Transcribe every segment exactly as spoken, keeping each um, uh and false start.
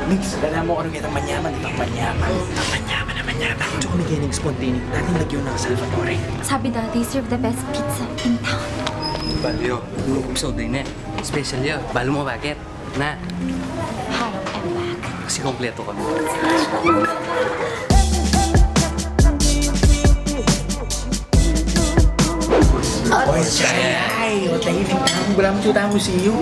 Miss, lalaman mo kung ano kitang manyaman, itang manyaman. Ang manyaman na manyaman. Gusto ko kami kaya ng spontaneous. Dating lagyan ng Salvatore. Sabi dati, serve the best pizza in town. Balyo. Episode din eh. Special yun. Balo mo bakit? Na. Hi, I'm back. Kasi kompleto kami. Oy, siya. Ay, o, tahimik na. Wala mo tuta mo si you.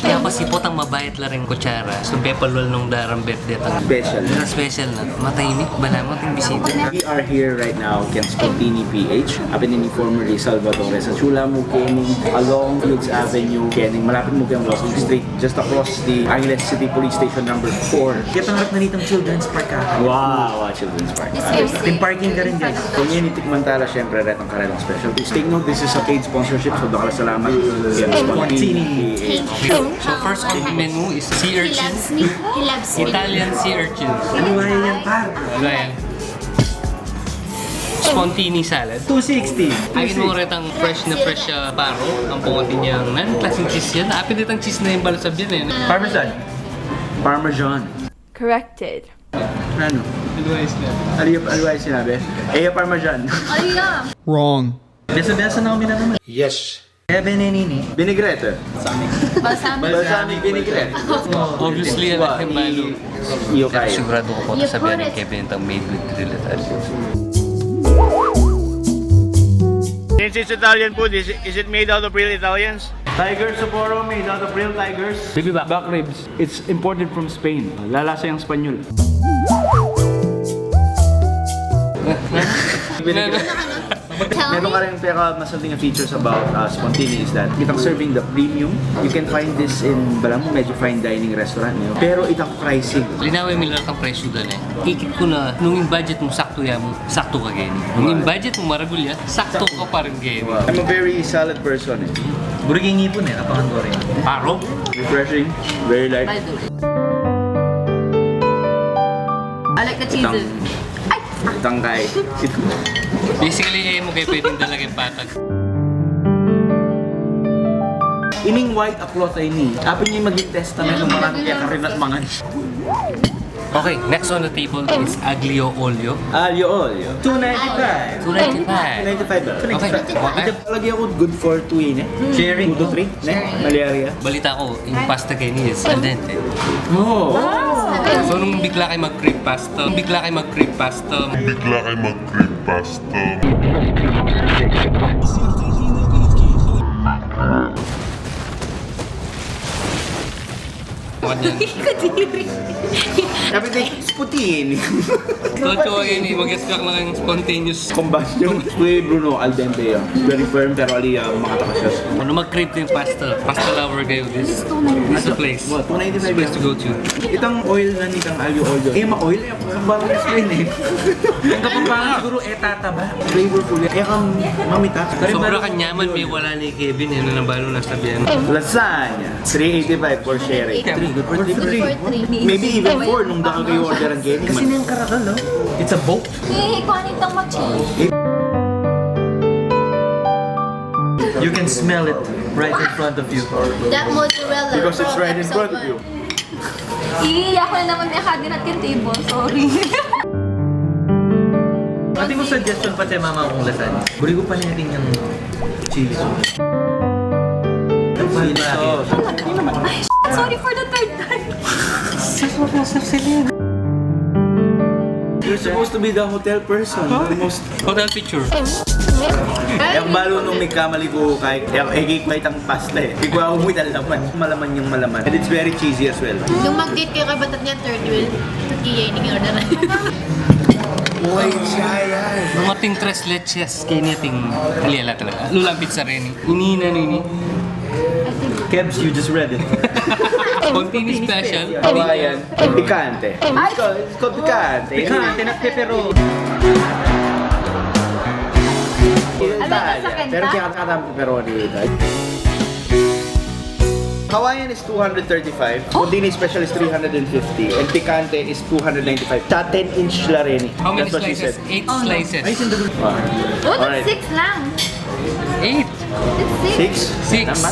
Kaya kasi potang mabait la ring kutsara. Sumpe pa lul nung darambet detang special na. Special na. Matahimik, bala mo ating bisita. We are here right now keng Spontini P H. Apin ini formerly Salvatore. Sa chula mu kening along Fields Avenue, kening malapit mu keng Walking Street, just across the Angeles City Police Station number four. Kaya pangarap na nitong Children's Park, ah. Wow, wow, Children's Park. This year's Yung parking ka rin, guys. Kung yan, itikman tala, syempre, retang karelang specialties. Take note, this is a paid sponsorship, so dakal a salamat. Yan, Spontini. Thank you. So, first on the menu is sea urchin. He loves me. He loves me. Italian sea urchin. Ano ba yan, par? Ano yan? Spontini salad. Two sixty. Akin mo retang fresh na fresh, ah, paro. Ang pangatin niyang, nan, klaseng cheese yan. Apin ditang cheese na yung balusab yan eh. Parmesan. Parmesan. Corrected. Ano? Aliwa yung sinabi? Eh, Parmesan. Ay, yeah. Wrong. Besa-besa na kami na naman. Yes. Kaya benenini. Vinaigrette. Balsamic. Balsamic vinaigrette. Obviously, alam yung balo. Iyo kayo. Sigurado ko po sabihan ng Kevin itang made with real Italian. Since it's Italian food, is it, is it made out of real Italians? Tiger Sapporo made out of real tigers. Baby back. Back ribs. It's imported from Spain. Lalasa yang Espanyol. Meron ka rin, pero mas something features about, uh, Spontini is that itang serving the premium. You can find this in, bala mo, medyo fine dining restaurant, no? Pero itang pricing. Linawin mi la kang presyo da, ne? Ikit ku na, nung ing budget mu sakto ya mu, sakto ka keni. Nung ing budget mu maragul ya, sakto ka pa rin keni. Wow. I'm a very salad person, eh. Buri king ipun, eh, kapangan ko rin. Paro? Refreshing, very light. By the way. I like the cheese. Itang, ay! Itang kay. Basically, eh, mu kayu pwedeng dala keng patag. Ining white a cloth a ini, apin ini maging testament nung marami kaya karin at mangan. Okay, next on the table is aglio olio. Aglio olio. Two ninety-five. Two ninety-five. Two ninety-five. Okay. Ito palagi ako good for two ini. Sharing. Two to three. Ne? Malaria. Balita ko, yung pasta keni is al dente. Oh. So, nung bigla kayo mag-crave pasta, nung bigla kayo mag-crave pasta, bigla kayo mag-crave pasta. Kadiri. Sabi ko, puti ini. Totoo ini, mag-expect lang yung spontaneous combustion. Kuya Bruno, al dente yan. Very firm, pero ali, ah, makatakas siya. Nung mag-crave kayo pasta, pasta lover kayo, this, this is the place. What? Two ninety-five. This is the place to go to. Itang oil na nitang aglio olio. Eh, ma-oil eh. Ang bago explain eh. Ang Kapampangan siguro, eh, tataba. Flavorful. Eh, kang mamita. Sobra kang yaman, may wala ni Kevin, eh, na nabalo na sabihan. Lasagna, three eighty-five for sharing. Three, good for three. Maybe even four nung dakal kayo orderan, Kevin. Kasi na yung karakal, no? It's a boat. Eh, kuhanin tang machin. You can smell it right in front of you. That mozzarella. Because it's right in front of you. Ih, ako na naman may kadinat yung table. Sorry. Pati mo suggestion pa, te, mama, kung lasagna. Buri ko pa niya rin yung chili sauce. Chili sauce. Ay, shit, sorry for the third time. You're supposed to be the hotel person. Almost. Hotel picture. Yang balu nung mikamali ku kay, yang egi pa itang pasta eh. Di ku aku mu itang laman. Malaman yang malaman. And it's very cheesy as well. Nung mag-date kayo kay batat niya, third wheel. Kaya ini order. Uy, siya yan. Nung ating tres leches, kaya ini ating aliala talaga. Lulang pizza rin. Ini na ini. Kebs, you just read it. Continue special. Hawaiian. Picante. Ay! It's called picante. Picante, not pepperoni. Italia. Pero kaya kata pepperoni ito. Hawaiian is two hundred thirty-five, Bodini special is three hundred fifty, and picante is two hundred ninety-five. Sa ten inch la rin eh. How many slices? Eight slices. What? Alright. Six lang. Eight. Six? Six. Tama?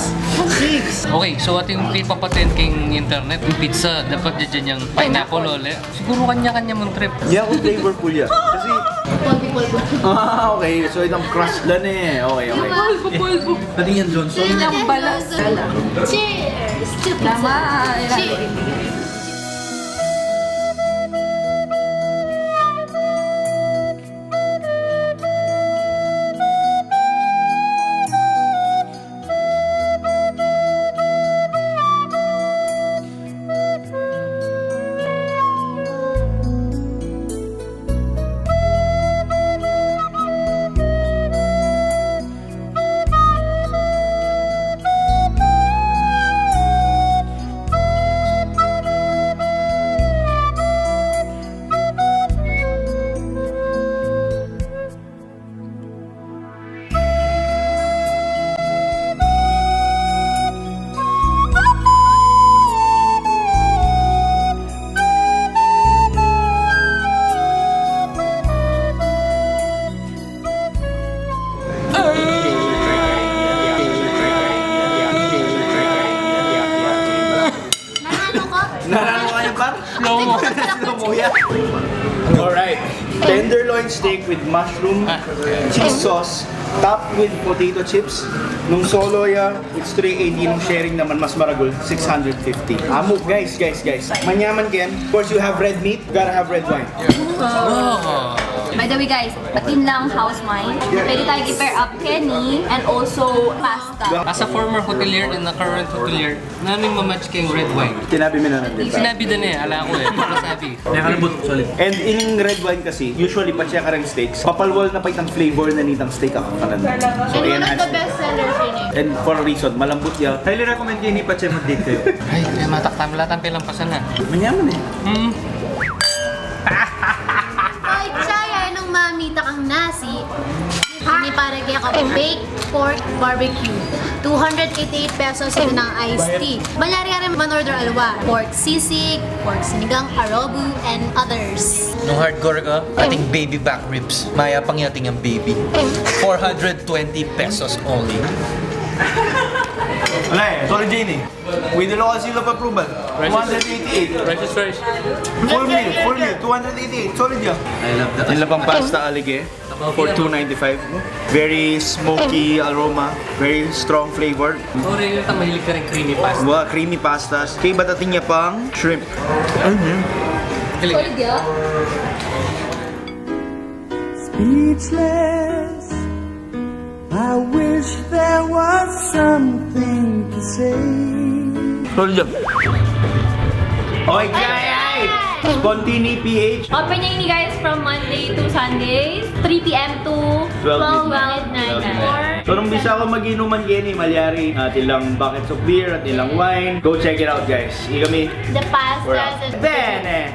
Six. Okay, so atin ipapatend king internet, ing pizza, dapat dyan yang pineapple, ole. Siguro kanya-kanya mung trip. Hindi ako flavorful ya. Kasi... Polvo, polvo. Ah, okay. So, itang crust lang eh. Okay, okay. Polvo, polvo. Pati yan, Johnson. Ilang balas. Cheers to pizza. Tama. Cheers. Nanalo ka? Nanalo ka niya, par? Slow mo. Slow mo yan. Alright. Tenderloin steak with mushroom, cheese sauce, topped with potato chips. Nung solo ya, it's three eighty. Nung sharing naman, mas maragul, six hundred fifty. Amu, guys, guys, guys. Manyaman ken, of course, you have red meat, you gotta have red wine. By the way, guys, atin lang house wine. Pwede tayong i-pair up keni and also pasta. As a former hotelier and a current hotelier, nanu ing ma-match keng red wine? Sinabi mi na nandito. Sinabi da ne, ala ku e. Makasabi. Nakalabot, solid. And ining red wine kasi, usually, pag-check ka ring steaks, papalwal na pa itang flavor na nitang steak, akakanan. So, and one of the best sellers ini. And for a reason, malambut ya. Highly recommend kayu ini, pag-check mag-date kayu. Ay, e, mataktam la tang pilampasan na. Manyaman e. Hmm. Ay, tsaya, nung mamita kang nasi, ini para kaya ka baked pork barbecue. Two hundred eighty-eight pesos, ito ng iced tea. Malyari ka rin man-order aliwa. Pork sisig, pork sinigang, adobo, and others. Nung hardcore ka, ating baby back ribs. Mayapang ya atin yang baby. Four hundred twenty pesos only. Ala e, solid ya ini. With the local seal of approval, two hundred eighty-eight. Rice is rice. Full meal, full meal, two hundred eighty-eight. Solid ya. I love that. Atin la pang pasta, alige, for two ninety-five. Very smoky aroma, very strong flavor. Sorry, yung mahilig ka rin creamy pasta. Wa, creamy pastas. Kaya ibat atin ya pang shrimp. Ayun yan. Galing. Solid ya. Speechless. I wish there was something to say. Solid ya. Oy, Jai! Spontini P H. Open niya ini, guys, from Monday to Sundays, three P M to twelve midnight. Twelve midnight. So, nung bisa ko mag-inuman keni, malyari, atin lang buckets of beer, atin lang wine. Go check it out, guys. Ikami, the past, we're out. Present. Bene!